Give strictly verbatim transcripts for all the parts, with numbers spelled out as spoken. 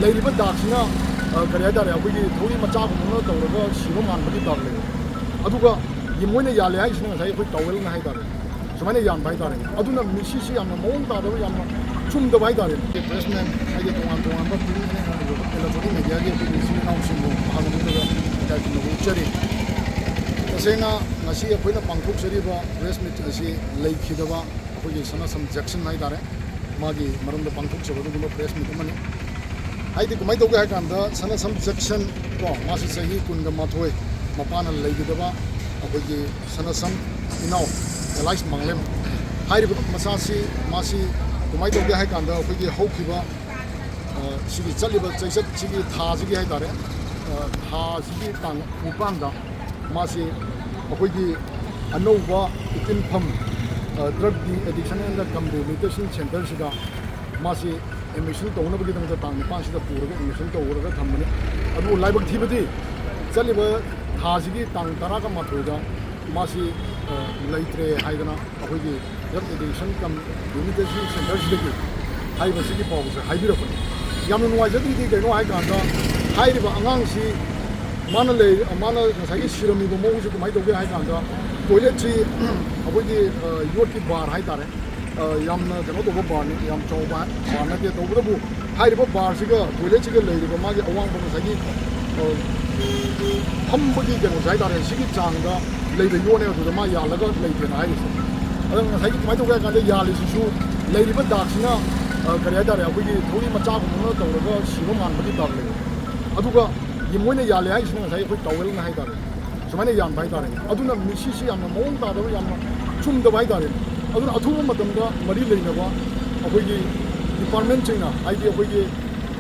ꯂꯩꯔꯤꯕ ꯗꯥꯛꯁꯤꯅ, ꯑ, ꯀꯔꯤ ꯍꯥꯏꯇꯥꯔꯦ, ꯑꯩꯈꯣꯏꯒꯤ ꯊꯧꯔꯤ ꯃꯆꯥꯒꯨꯝꯕ ꯇꯧꯔꯒ ꯁꯤꯕ ꯃꯥꯟꯕꯒꯤ ꯗꯥꯛ ꯂꯩ꯫ ꯑꯗꯨꯒ ꯃꯣꯏꯅ ꯌꯥꯜꯂꯦ ꯍꯥꯏꯁꯤꯅ ꯉꯁꯥꯏ ꯑꯩꯈꯣꯏ ꯇꯥꯋꯦꯜꯅ ꯍꯥꯏꯇꯥꯔꯦ, ꯁꯨꯃꯥꯏꯅ ꯌꯥꯟꯕ ꯍꯥꯏꯇꯥꯔꯦ꯫ ꯑꯗꯨꯅ ꯃꯤꯁꯤꯁꯤ ꯌꯥꯝꯅ ꯃꯑꯣꯡ ꯇꯥꯗꯕ, ꯌꯥꯝꯅ ꯆꯨꯝꯗꯕ ꯍꯥꯏꯇꯥꯔꯦ꯫ ꯄ꯭ꯔꯦꯁꯃꯦꯟ ꯍꯥꯏꯗꯤ ꯇꯣꯉꯥꯟ ꯇꯣꯉꯥꯟꯕ ꯄ꯭ꯔꯤꯟ ꯑꯦꯂꯦꯛꯇ꯭ꯔꯣꯅꯤꯛ ꯃꯦꯗꯤꯌꯥꯒꯤ ꯑꯩꯈꯣꯏꯒꯤ ꯏꯆꯤꯜ ꯏꯅꯥꯎꯁꯤꯡꯕꯨ ꯃꯍꯥꯛ ꯃꯅꯨꯡꯗ ꯏꯀꯥꯏ ꯈꯨꯝꯅꯕ ꯎꯠꯆꯔꯤ꯫ ꯇꯁꯦꯡꯅ ꯉꯁꯤ ꯑꯩꯈꯣꯏꯅ ꯄꯥꯡꯊꯣꯛꯆꯔꯤꯕ ꯄ꯭ꯔꯦꯁ ꯃꯤꯠ ꯑꯁꯤ ꯂꯩꯈꯤꯗꯕ ꯑꯩꯈꯣꯏꯒꯤ ꯁꯅꯥꯁꯝ ꯖꯦꯛꯁꯟ ꯍꯥꯏꯇꯥꯔꯦ, ꯃꯥꯒꯤ ꯃꯔꯝꯗ ꯄꯥꯡꯊꯣꯛꯆꯕ ꯑꯗꯨꯒꯨꯝꯕ ꯄ꯭ꯔꯦꯁ ꯃꯤꯠ ꯑꯃꯅꯤ꯫ ꯍꯥꯏꯗꯤ ꯀꯃꯥꯏꯅ ꯇꯧꯒꯦ ꯍꯥꯏ ꯀꯥꯟꯗ, ꯁꯅꯥꯁꯝ ꯖꯦꯛꯁꯟ ꯀꯣ, ꯃꯥꯁꯤ ꯆꯍꯤ ꯀꯨꯟꯒ ꯃꯥꯊꯣꯏ, ꯃꯄꯥꯅ ꯂꯩꯈꯤꯗꯕ ꯑꯩꯈꯣꯏꯒꯤ ꯁꯅꯥꯁꯝ ꯏꯅꯥꯎ ꯑꯦꯂꯥꯏꯁ ꯃꯥꯡꯂꯦꯝ ꯍꯥꯏꯔꯤꯕ ꯃꯆꯥꯁꯤ, ꯃꯥꯁꯤ ꯀꯃꯥꯏꯅ ꯇꯧꯒꯦ ꯍꯥꯏ ꯀꯥꯟꯗ, ꯑꯩꯈꯣꯏꯒꯤ ꯍꯧꯈꯤꯕ, ꯑ, ꯁꯤꯒꯤ ꯆꯠꯂꯤꯕ ꯆꯩꯆꯠꯁꯤꯒꯤ ꯊꯥꯁꯤꯒꯤ ꯍꯥꯏꯇꯥꯔꯦ, ꯑ, ꯊꯥꯁꯤꯒꯤ ꯇꯥꯡ ꯅꯤꯄꯥꯟꯗ ꯃꯥꯁꯤ ꯑꯩꯈꯣꯏꯒꯤ ꯑꯅꯧꯕ ꯏꯇꯤꯟꯐꯝ, ꯑ, drug de addiction and cum rehabilitation ꯁꯦꯟꯇꯔꯁꯤꯗ ꯃꯥꯁꯤ ꯑꯦꯗꯃꯤꯁꯟ ꯇꯧꯅꯕꯒꯤꯗꯃꯛꯇ ꯇꯥꯡ ꯅꯤꯄꯥꯟꯁꯤꯗ ꯄꯨꯔꯒ ꯑꯦꯗꯃꯤꯁꯟ ꯇꯧꯔꯒ ꯊꯝꯕꯅꯤ꯫ ꯑꯗꯨꯕꯨ ꯂꯥꯏꯕꯛ ꯊꯤꯕꯗꯤ ꯆꯠꯂꯤꯕ ꯊꯥꯁꯤꯒꯤ ꯇꯥꯡ ꯇꯔꯥꯒ ꯃꯥꯊꯣꯏꯗ ꯃꯥꯁꯤ, ꯑ, ꯂꯩꯇ꯭ꯔꯦ ꯍꯥꯏꯗꯅ ꯑꯩꯈꯣꯏꯒꯤ ꯗ꯭ꯔꯒ ꯑꯦꯗꯤꯛꯁꯟ ꯀꯝ ꯔꯤꯍꯦꯕꯤꯂꯤꯇꯦꯁꯟ ꯁꯦꯟꯇꯔꯁꯤꯗꯒꯤ ꯍꯥꯏꯔꯤꯕꯁꯤꯒꯤ ꯄꯥꯎꯁꯦ ꯍꯥꯏꯕꯤꯔꯛꯄꯅꯤ꯫ ꯌꯥꯝꯅ ꯅꯨꯡꯉꯥꯏꯖꯗ꯭ꯔꯤꯗꯤ ꯀꯩꯅꯣ ꯍꯥꯏꯀꯥꯟꯗ, ꯍꯥꯏꯔꯤꯕ ꯑꯉꯥꯡꯁꯤ ꯃꯥꯅ ꯂꯩ-, ꯃꯥꯅ ꯉꯁꯥꯏꯒꯤ ꯁꯤꯔꯝꯃꯤꯕ ꯃꯑꯣꯡꯁꯦ ꯀꯃꯥꯏꯅ ꯇꯧꯒꯦ ꯍꯥꯏ ꯀꯥꯟꯗ, ꯇꯣꯏꯂꯦꯠꯁꯤ ꯑꯩꯈꯣꯏꯒꯤ, ꯑ, ꯌꯣꯠꯀꯤ ꯕꯥꯔ ꯍꯥꯏꯇꯥꯔꯦ, ꯑ, ꯌꯥꯝꯅ ꯀꯩꯅꯣ ꯇꯧꯕ ꯕꯥꯔꯅꯤ, ꯌꯥꯝ ꯆꯥꯎꯕ ꯕꯥꯔ ꯅꯠꯇꯦ꯫ ꯇꯧꯕꯇꯕꯨ ꯍꯥꯏꯔꯤꯕ ꯕꯥꯔꯁꯤꯒ ꯇꯣꯏꯂꯦꯠꯁꯤꯒ ꯂꯩꯔꯤꯕ ꯃꯥꯒꯤ ꯑꯋꯥꯡꯕ ꯉꯁꯥꯏꯒꯤ, ꯑ, ꯐꯝꯕꯒꯤ ꯀꯩꯅꯣꯁꯦ ꯍꯥꯏꯇꯥꯔꯦ, ꯁꯤꯒꯤ ꯆꯥꯡꯗ ꯂꯩꯕ ꯌꯣꯠꯅꯦ, ꯑꯗꯨꯗ ꯃꯥ ꯌꯥꯜꯂꯒ ꯂꯩꯇꯦꯅ ꯍꯥꯏꯔꯤꯁꯦ꯫ ꯑꯗꯣ ꯉꯁꯥꯏꯒꯤ ꯀꯃꯥꯏꯅ ꯇꯧꯒꯦ ꯍꯥꯏ ꯀꯥꯟꯗ, ꯌꯥꯜꯂꯤꯁꯤꯁꯨ ꯂꯩꯔꯤꯕ ꯗꯥꯛꯁꯤꯅ, ꯑ, ꯀꯔꯤ ꯍꯥꯏꯇꯥꯔꯦ, ꯑꯩꯈꯣꯏꯒꯤ ꯊꯧꯔꯤ ꯃꯆꯥꯒꯨꯝꯕ ꯑꯃ ꯇꯧꯔꯒ ꯁꯤꯕ ꯃꯥꯟꯕꯒꯤ ꯗꯥꯛ ꯂꯩ꯫ ꯑꯗꯨꯒ ꯃꯣꯏꯅ ꯌꯥꯜꯂꯦ ꯍꯥꯏꯁꯤꯅ ꯉꯁꯥꯏ ꯑꯩꯈꯣꯏ ꯇꯥꯋꯦꯜꯅ ꯍꯥꯏꯇꯥꯔꯦ, ꯁꯨꯃꯥꯏꯅ ꯌꯥꯟꯕ ꯍꯥꯏꯇꯥꯔꯦ꯫ ꯑꯗꯨꯅ ꯃꯤꯁꯤꯁꯤ ꯌꯥꯝꯅ ꯃꯑꯣꯡ ꯇꯥꯗꯕ, ꯌꯥꯝꯅ ꯆꯨꯝꯗꯕ ꯍꯥꯏꯇꯥꯔꯦ꯫ ꯑꯗꯨꯅ ꯑꯊꯨꯕ ꯃꯇꯝꯗ ꯃꯔꯤ ꯂꯩꯅꯕ ꯑꯩꯈꯣꯏꯒꯤ ꯗꯤꯄꯥꯔꯠꯃꯦꯟꯁꯤꯡꯅ, ꯍꯥꯏꯗꯤ ꯑꯩꯈꯣꯏꯒꯤ,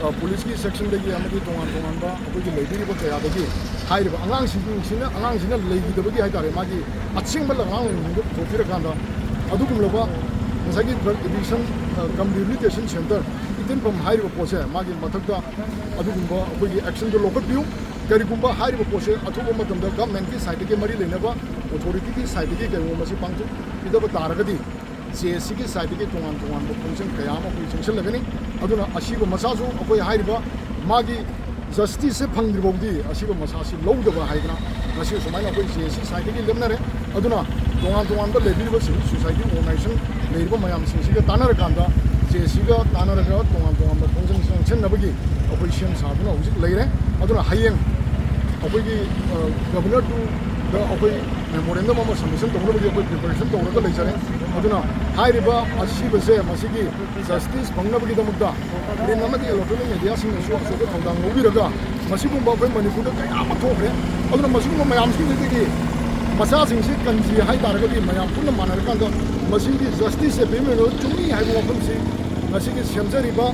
ꯑ, ꯄꯨꯂꯤꯁꯀꯤ ꯁꯦꯛꯁꯟꯗꯒꯤ ꯑꯃꯗꯤ ꯇꯣꯉꯥꯟ ꯇꯣꯉꯥꯟꯕ ꯑꯩꯈꯣꯏꯒꯤ ꯂꯩꯕꯤꯔꯤꯕ ꯀꯌꯥꯗꯒꯤ ꯍꯥꯏꯔꯤꯕ ꯑꯉꯥꯡꯁꯤꯡꯁꯤꯅ, ꯑꯉꯥꯡꯁꯤꯅ ꯂꯩꯈꯤꯗꯕꯒꯤ ꯍꯥꯏꯇꯥꯔꯦ, ꯃꯥꯒꯤ ꯑꯁꯦꯡꯕ ꯂꯥꯛꯂꯥꯡꯁꯤꯡꯗꯨ ꯄꯨꯊꯣꯛꯄꯤꯔꯀꯥꯟꯗ ꯑꯗꯨꯒꯨꯝꯂꯕ ꯉꯁꯥꯏꯒꯤ ꯗ꯭ꯔꯒ ꯑꯦꯗꯤꯛꯁꯟ, ꯑ, ꯀꯝ ꯔꯤꯍꯦꯕꯤꯂꯤꯇꯦꯁꯟ ꯁꯦꯟꯇꯔ ꯏꯇꯤꯟꯐꯝ ꯍꯥꯏꯔꯤꯕ ꯄꯣꯠꯁꯦ, ꯃꯥꯒꯤ ꯃꯊꯛꯇ ꯑꯗꯨꯒꯨꯝꯕ ꯑꯩꯈꯣꯏꯒꯤ ꯑꯦꯛꯁꯟꯗꯣ ꯂꯧꯈꯠꯄꯤꯌꯨ꯫ ꯀꯔꯤꯒꯨꯝꯕ ꯍꯥꯏꯔꯤꯕ ꯄꯣꯠꯁꯦ ꯑꯊꯨꯕ ꯃꯇꯝꯗ ꯒꯚꯔꯟꯃꯦꯟꯠꯀꯤ ꯁꯥꯏꯠꯇꯒꯤ, ꯃꯔꯤ ꯂꯩꯅꯕ ꯑꯣꯊꯣꯔꯤꯇꯤꯒꯤ ꯁꯥꯏꯠꯇꯒꯤ ꯀꯩꯒꯨꯝꯕ ꯃꯁꯤ ꯄꯥꯡꯊꯣꯛꯄꯤꯗꯕ ꯇꯥꯔꯒꯗꯤ, ꯖꯦ ꯑꯦꯁ ꯁꯤꯒꯤ ꯁꯥꯏꯠꯇꯒꯤ ꯇꯣꯉꯥꯟ ꯇꯣꯉꯥꯟꯕ ꯈꯣꯡꯖꯪ ꯀꯌꯥ ꯑꯃ ꯑꯩꯈꯣꯏ ꯆꯪꯁꯤꯜꯂꯒꯅꯤ꯫ ꯑꯗꯨꯅ ꯑꯁꯤꯕ ꯃꯆꯥꯁꯨ ꯑꯩꯈꯣꯏ ꯍꯥꯏꯔꯤꯕ ꯃꯥꯒꯤ ꯖꯁꯇꯤꯁꯁꯦ ꯐꯪꯗ꯭ꯔꯤꯐꯥꯎꯗꯤ ꯑꯁꯤꯕ ꯃꯆꯥꯁꯤ ꯂꯧꯗꯕ ꯍꯥꯏꯗꯅ ꯉꯁꯤ ꯁꯨꯃꯥꯏꯅ ꯑꯩꯈꯣꯏ ꯖꯦ ꯑꯦꯁ ꯁꯤ ꯁꯥꯏꯠꯇꯒꯤ ꯂꯦꯞꯅꯔꯦ꯫ ꯑꯗꯨꯅ ꯇꯣꯉꯥꯟ ꯇꯣꯉꯥꯟꯕ ꯂꯩꯕꯤꯔꯤꯕ ꯁꯤꯚꯤꯜ ꯁꯣꯁꯥꯏꯇꯤ ꯑꯣꯔꯒꯅꯥꯏꯖꯦꯁꯟ ꯂꯩꯔꯤꯕ ꯃꯌꯥꯝꯁꯤꯡꯁꯤꯒ ꯇꯥꯟꯅꯔꯀꯥꯟꯗ ꯖꯦ ꯑꯦꯁ ꯁꯤꯒ ꯇꯥꯟꯅꯔꯒ ꯇꯣꯉꯥꯟ ꯇꯣꯉꯥꯟꯕ ꯈꯣꯡꯖꯪ ꯆꯪꯁꯤꯟꯅꯕꯒꯤ ꯑꯩꯈꯣꯏ ꯁꯦꯝ ꯁꯥꯗꯨꯅ ꯍꯧꯖꯤꯛ ꯂꯩꯔꯦ꯫ ꯑꯗꯨꯅ ꯍꯌꯦꯡ ꯑꯩꯈꯣꯏꯒꯤ ꯒꯕꯔꯅꯔ ꯇꯨꯗ ꯑꯩꯈꯣꯏ ꯃꯦꯃꯣꯔꯦꯟꯗꯝ ꯑꯃ ꯁꯕꯃꯤꯁꯟ ꯇꯧꯅꯕꯒꯤ ꯑꯩꯈꯣꯏ ꯄ꯭ꯔꯤꯄꯦꯔꯦꯁꯟ ꯇꯧꯔꯒ ꯂꯩꯖꯔꯦ꯫ ꯑꯗꯨꯅ ꯍꯥꯏꯔꯤꯕ ꯑꯁꯤꯕꯁꯦ ꯃꯁꯤꯒꯤ ꯖꯁꯇꯤꯁ ꯐꯪꯅꯕꯒꯤꯗꯃꯛꯇ ꯄ꯭ꯔꯤꯟ ꯑꯃꯗꯤ ꯏꯂꯦꯛꯇ꯭ꯔꯣꯅꯤꯛ ꯃꯦꯗꯤꯌꯥꯁꯤꯡꯅꯁꯨ ꯑꯆꯧꯕ ꯊꯧꯗꯥꯡ ꯂꯧꯕꯤꯔꯒ ꯃꯁꯤꯒꯨꯝꯕ ꯑꯩꯈꯣꯏ ꯃꯅꯤꯄꯨꯔꯗ ꯀꯌꯥ ꯑꯃ ꯊꯣꯛꯈ꯭ꯔꯦ꯫ ꯑꯗꯨꯅ ꯃꯁꯤꯒꯨꯝꯕ ꯃꯌꯥꯝꯁꯤꯡꯁꯤꯗꯒꯤ ꯃꯆꯥꯁꯤꯡꯁꯤ ꯀꯟꯁꯤ ꯍꯥꯏ ꯇꯥꯔꯒꯗꯤ ꯃꯌꯥꯝ ꯄꯨꯟꯅ ꯃꯥꯟꯅꯔꯀꯥꯟꯗ ꯃꯁꯤꯒꯤ ꯖꯁꯇꯤꯁꯁꯦ ꯄꯤꯕꯤꯔꯒ ꯆꯨꯝꯃꯤ ꯍꯥꯏꯕ ꯋꯥꯐꯝꯁꯤ ꯉꯁꯤꯒꯤ ꯁꯦꯝꯖꯔꯤꯕ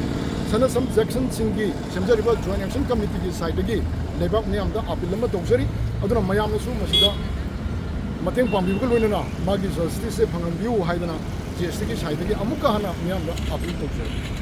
ꯁꯟꯗ ꯁꯝ ꯖꯦꯛꯁꯟꯁꯤꯡꯒꯤ ꯁꯦꯝꯖꯔꯤꯕ ꯖꯣꯏꯟ ꯑꯦꯛꯁꯟ ꯀꯃꯤꯇꯤꯒꯤ ꯁꯥꯏꯠꯇꯒꯤ ꯂꯩꯕꯥꯛ ꯃꯤꯌꯥꯝꯗ ꯑꯄꯤꯜ ꯑꯃ ꯇꯧꯖꯔꯤ꯫ ꯑꯗꯨꯅ ꯃꯌꯥꯝꯅꯁꯨ ꯃꯁꯤꯗ ꯃꯇꯦꯡ ꯄꯥꯡꯕꯤꯕꯒ ꯂꯣꯏꯅꯅ ꯃꯥꯒꯤ ꯖꯁꯇꯤꯁꯁꯦ ꯐꯪꯍꯟꯕꯤꯌꯨ ꯍꯥꯏꯗꯅ ꯖꯦ ꯑꯦꯁ ꯁꯤꯒꯤ ꯁꯥꯏꯠꯇꯒꯤ ꯑꯃꯨꯛꯀ ꯍꯟꯅ ꯃꯤꯌꯥꯝꯗ ꯑꯄꯤꯜ ꯇꯧꯖꯔꯤ꯫